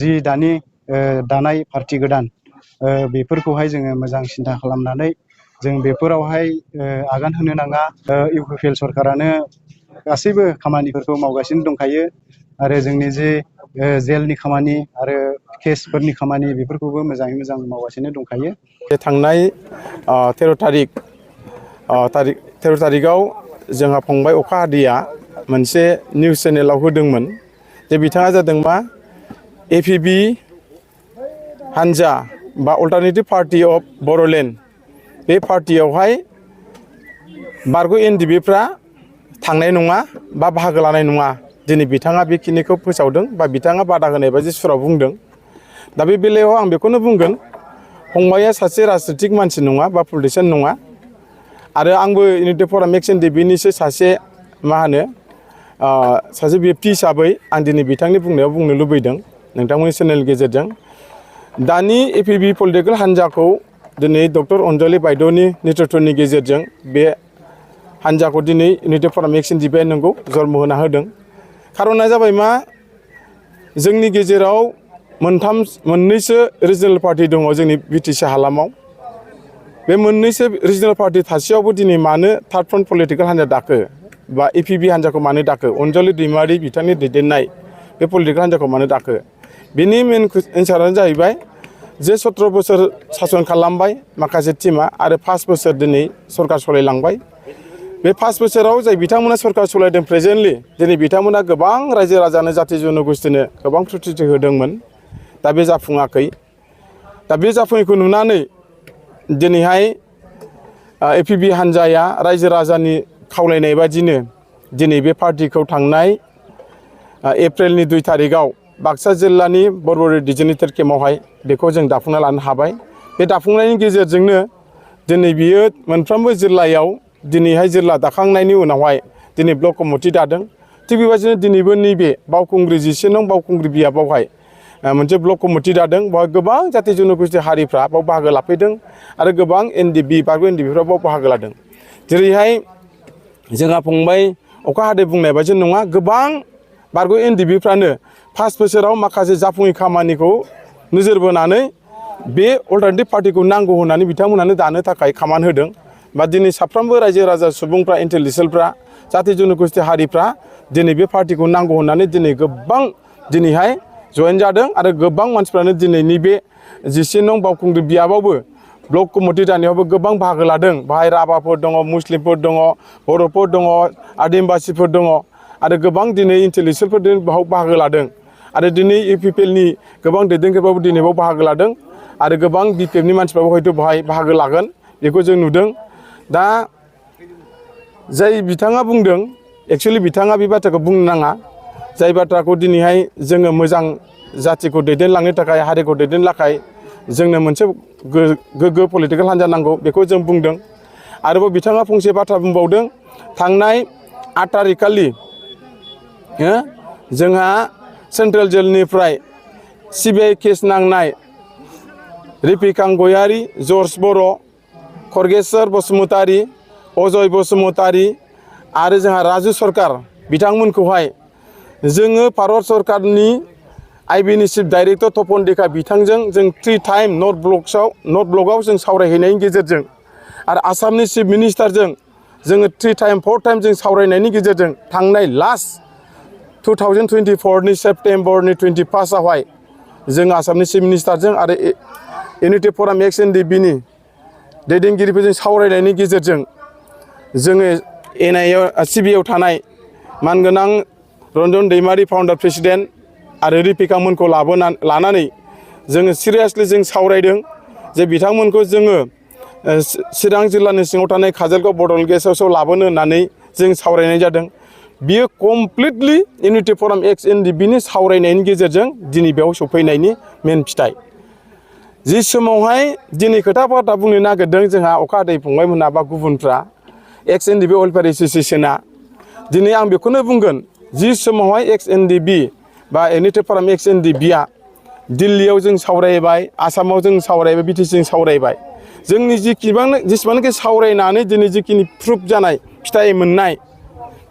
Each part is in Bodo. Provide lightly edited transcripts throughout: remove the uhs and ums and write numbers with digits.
जि दानि दानाय पार्टी गोदान बेफोरखौहाय जोङो मोजां सिन्था खालामनानै जों बेफोरावहाय आगान होनो नाङा। इउपिपिएल सरकारानो गासैबो खामानिफोरखौ मावगासिनो दंखायो आरो जोंनि जे जेलनि खामानि आरो केसफोरनि खामानि बेफोरखौबो मोजाङै मोजां मावगासिनो दंखायो। थांनाय 13 थारिखआव जोंहा फंबाय अखा हादिया मोनसे निउस चेनेलाव होदोंमोन जे बिथाङा जादों मा एपिबि हानजा बा अल्टारनेटिभ पार्टी अफ बर'लेण्ड बे पार्टीयावहाय बारग' एनडिबिफ्रा थांनाय नङा बा बाहागो लानाय नङा। दिनै बिथाङा बेखिनिखौ फोसावदों बा बिथाङा बादा होनाय बायदि सुराव बुंदों। दा बे बेलायाव आं बेखौनो बुंगोन फंबाया सासे राजनितिक मानसि नङा बा पलिटिशियान नङा आरो आंबो इउनिटि फराम एक्स एनडिबिनिसो सासे सासे व्यक्ति हिसाबै आं दिनै बिथांनि बुंनायाव बुंनो लुबैदों नोंथांमोननि चेनेलनि गेजेरजों। दानि एपिबि पलिटिकेल हान्जाखौ दिनै डक्टर अनजलि बायद'नि नेतृत्वनि गेजेरजों बे हान्जाखौ दिनै इउनिटि फराम एक्स एनडिबिआ नंगौ जन्म होना होदों। खारना जाबाय मा जोंनि गेजेराव मोननैसो रिजनेल पार्टी दङ जोंनि बिटिसि हालामाव। बे मोननैसो रिजनेल पार्टी थासेयावबो दिनै मानो थार्ड फ्रन्ट पलिटिकेल हान्जा दाखो बा एपिबि हान्जाखौ मानो दाखो अनजलि दैमारि बिथांनि दैदेननाय बे पलिटिकेल हान्जाखौ मानो दाखो बेनि मेन एन्सारानो जाहैबाय जे 17 बोसोर सासन खालामबाय माखासे टीमा आरो 5 बोसोर दिनै सरकार सलायलांबाय। बे 5 बोसोराव जाय बिथांमोना सरकार सलायदों प्रेजेन्टलि दिनै बिथांमोना गोबां रायजो राजानो जाथि जनगोष्ठीनो गोबां प्रतिश्रुति होदोंमोन। दा बे जाफुङाखै। दा बे जाफुङैखौ नुनानै दिनैहाय एपिबि हान्जाया रायजो राजानि खावलायनाय बादिनो दिनै बे पार्टीखौ थांनाय एप्रिलनि 2 थारिखआव बाक्सा जिल्लानि बरबरि डिजिटेल केम्पआवहाय बेखौ जों दाफुंना लानो हाबाय। बे दाफुंनायनि गेजेरजोंनो दिनै बियो मोनफ्रोमबो जिल्लायाव दिनैहाय जिल्ला दाखांनायनि उनावहाय दिनै ब्लक कमिटि दादों। थिग बेबायदिनो दिनैबो नैबे बावखुंग्रि 11 नं बावखुंग्रि बियाबावहाय मोनसे ब्लक कमिटि दादों। बेवहाय गोबां जाथि जनगोष्ठी हारिफ्रा बाव बाहागो लाफैदों आरो गोबां एनडिबि बारग' एनडिबिफ्रा बाव बाहागो लादों। जेरैहाय जोंहा फंबाय अखा हादै बुंनाय बायदि नङा गोबां बारग' एनडिबिफ्रानो 5 बोसोराव माखासे जाफुङै खामानिखौ नोजोर बोनानै बे अल्टारनेटिभ पार्टीखौ नांगौ होननानै बिथांमोनानो दानो थाखाय खामान होदों। बा दिनै साफ्रोमबो रायजो राजा सुबुंफ्रा इन्टेलेक्सुयेलफ्रा जाथि जनगोष्ठी हारिफ्रा दिनै बे पार्टीखौ नांगौ होननानै दिनै गोबां दिनैहाय जयेन जादों आरो गोबां मानसिफ्रानो दिनैनि बे 11 नं बावखुंग्रि बियाबावबो ब्लक कमिटि दानायावबो गोबां बाहागो लादों। बाहाय राभाफोर दङ, मुस्लिमफोर दङ, बर'फोर दङ, आदिबासिफोर दङ आरो गोबां दिनै इन्टेलेक्सुयेलफोर बाव बाहागो लादों आरो दिनै इउपिपिएलनि गोबां दैदेनगिरिफ्राबो दिनै बाव बाहागो लादों आरो गोबां बिपिएफनि मानसिफ्राबो हयथ' बाहाय बाहागो लागोन बेखौ जों नुदों। दा जाय बिथाङा बुंदों एक्चुअलि बिथाङा बे बाथ्राखौ बुंनो नाङा। जाय बाथ्राखौ दिनैहाय जोङो मोजां जाथिखौ दैदेनलांनो थाखाय हारिखौ दैदेननो थाखाय जोंनो मोनसे गोग्गो पलिटिकेल हान्जा नांगौ बेखौ जों बुंदों। आरोबाव बिथाङा फंसे बाथ्रा बुंबावदों थांनाय 8 थारिखखालि जोंहा सेन्ट्रेल जेलनिफ्राय सिबिआइ केस नांनाय रिफिकां गयारि, जर्ज बर', खरगेश्वर बसुमतारी, अजय बसुमतारी आरो जोंहा राजु सरकार बिथांमोनखौहाय जोङो भारत सरकारनि आइबिनि चिफ डाइरेक्टर तपन डेका बिथांजों जों 3 टाइम नर्थ ब्लकआव जों सावरायहैनायनि गेजेरजों आरो आसामनि चिफ मिनिस्टारजों जोङो 3 टाइम 4 टाइम जों सावरायनायनि गेजेरजों थांनाय लास्ट 2024 सेप्टेम्बरनि 21आवहाय जों आसामनि चिफ मिनिस्टारजों आरो इउनिटि फराम एक्स एनडिबिनि दैदेनगिरिफोरजों सावरायनायनि गेजेरजों जोङो सिबिआइआव थानाय मानगोनां रन्जन दैमारि फाउन्डार प्रेसिडेन्ट आरो रिफिकामोनखौ लानानै जोङो सिरियासलि जों सावरायदों जे बिथांमोनखौ जोङो चिरां जिल्लानि सिङाव थानाय काजलगाव बड'लेण्ड गेस्ट हाउसआव लाबोनो होननानै जों सावरायनाय जादों। बियो कमप्लिटलि इउनिटि फराम एक्स एनडिबिनि सावरायनायनि गेजेरजों दिनै बेयाव सफैनायनि मेन फिथाइ। जि समावहाय दिनै खोथा बाथ्रा बुंनो नागिरदों जोंहा अखा हादै फंबायमोनहा बा गुबुनफ्रा एक्स एनडिबि वेलफेयार एस'सिएशना दिनै आं बेखौनो बुंगोन जि समावहाय एक्स एनडिबि बा इउनिटि फराम एक्स एनडिबिआ दिल्लीयाव जों सावरायबाय, आसामाव जों सावरायबाय, बिटिसि जों सावरायबाय। जोंनि जेसेबांनाखि सावरायनानै दिनै जिखिनि प्रुफ जानाय फिथाइ मोननाय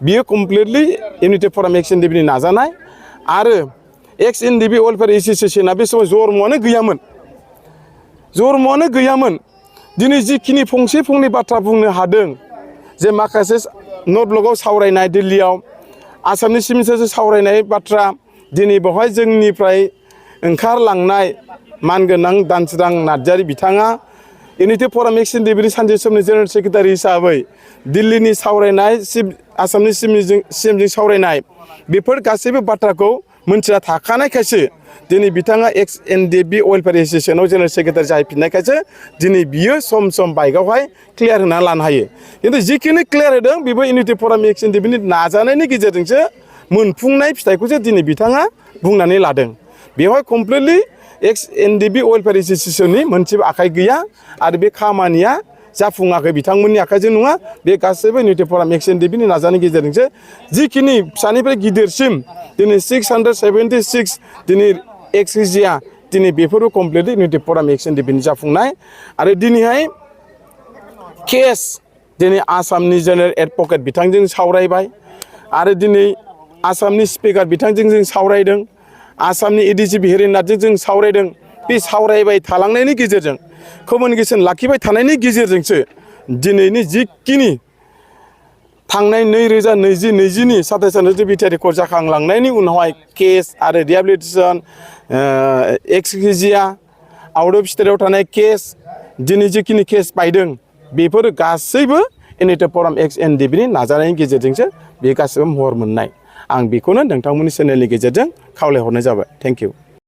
बियो कमप्लिटलि इउनिटि फराम एक्स एनडिबिनि नाजानाय आरो एक्स एनडिबि वेलफेयार एसोसिएशना बे समाव जरमआनो गैयामोन दिनै जिखिनि फंसे फंनै बाथ्रा बुंनो हादों जे माखासे नर्थ ब्लकआव सावरायनाय दिल्लीयाव आसामनि चिफ मिनिस्टारजों सावरायनाय बाथ्रा दिनै बेवहाय जोंनिफ्राय ओंखारलांनाय मानगोनां दानसोरां नार्जारि बिथाङा इउनिटि फराम एक्स एनडिबिनि सानसे समनि जेनेरेल सेक्रेटारि हिसाबै दिल्लीनि सावरायनाय आसामनि सिएमजों सावरायनाय बेफोर गासैबो बाथ्राखौ मोनथिना थाखानायखायसो दिनै बिथाङा एक्स एनडिबि वेलफेयार एसोसिएशनाव जेनेरेल सेक्रेटारि जाहैफिननायखायसो दिनै बियो सम बाइकआवहाय क्लियार होना लानो हायो खिन्थु जिखिनि क्लियार होदों बेबो इउनिटि फराम एक्स एनडिबिनि नाजानायनि गेजेरजोंसो मोनफुंनाय फिथाइखौसो दिनै बिथाङा बुंनानै लादों बेवहाय कमप्लिटलि एक्स एनडिबि वेलफेयार एसोसिएशननि मोनसेबो आखाइ गैया आरो बे खामानिया जाफुङाखै बिथांमोननि आखाइजों नङा बे गासैबो इउनिटि फराम एक्स एनडिबिनि नाजानायनि गेजेरजोंसो जिखिनि फिसानिफ्राय गिदिरसिम दिनै 676 दिनै एक्सग्रेसिया दिनै बेफोरबो कमप्लिटलि इउनिटि फराम एक्स एनडिबिनि जाफुंनाय आरो दिनैहाय केस दिनै आसामनि जेनेरेल एडभकेट बिथांजों सावरायबाय आरो दिनै आसामनि स्पिकार बिथांजों जों सावरायदों आसामनि एडिजिपि हेरिनाथजों जों सावरायदों बे सावरायबाय थालांनायनि गेजेरजों कमिउनिकेसन लाखिबाय थानायनि गेजेरजोंसो दिनैनि जिखिनि थांनाय 2020-20 27 बिटिआर रेकर्ड जाखांलांनायनि उनावहाय केस आरो रिहेबिलिटेसन एक्सग्रेसिया आउट अफ स्टेटआव थानाय केस दिनै जिखिनि केस बायदों बेफोर गासैबो इउनिटि फराम एक्स एनडिबिनि नाजानायनि गेजेरजोंसो बे गासैबो महर मोननाय आं बेखौनो नोंथांमोननि चेनेलनि गेजेरजों खावलायहरनाय जाबाय थेंक इउ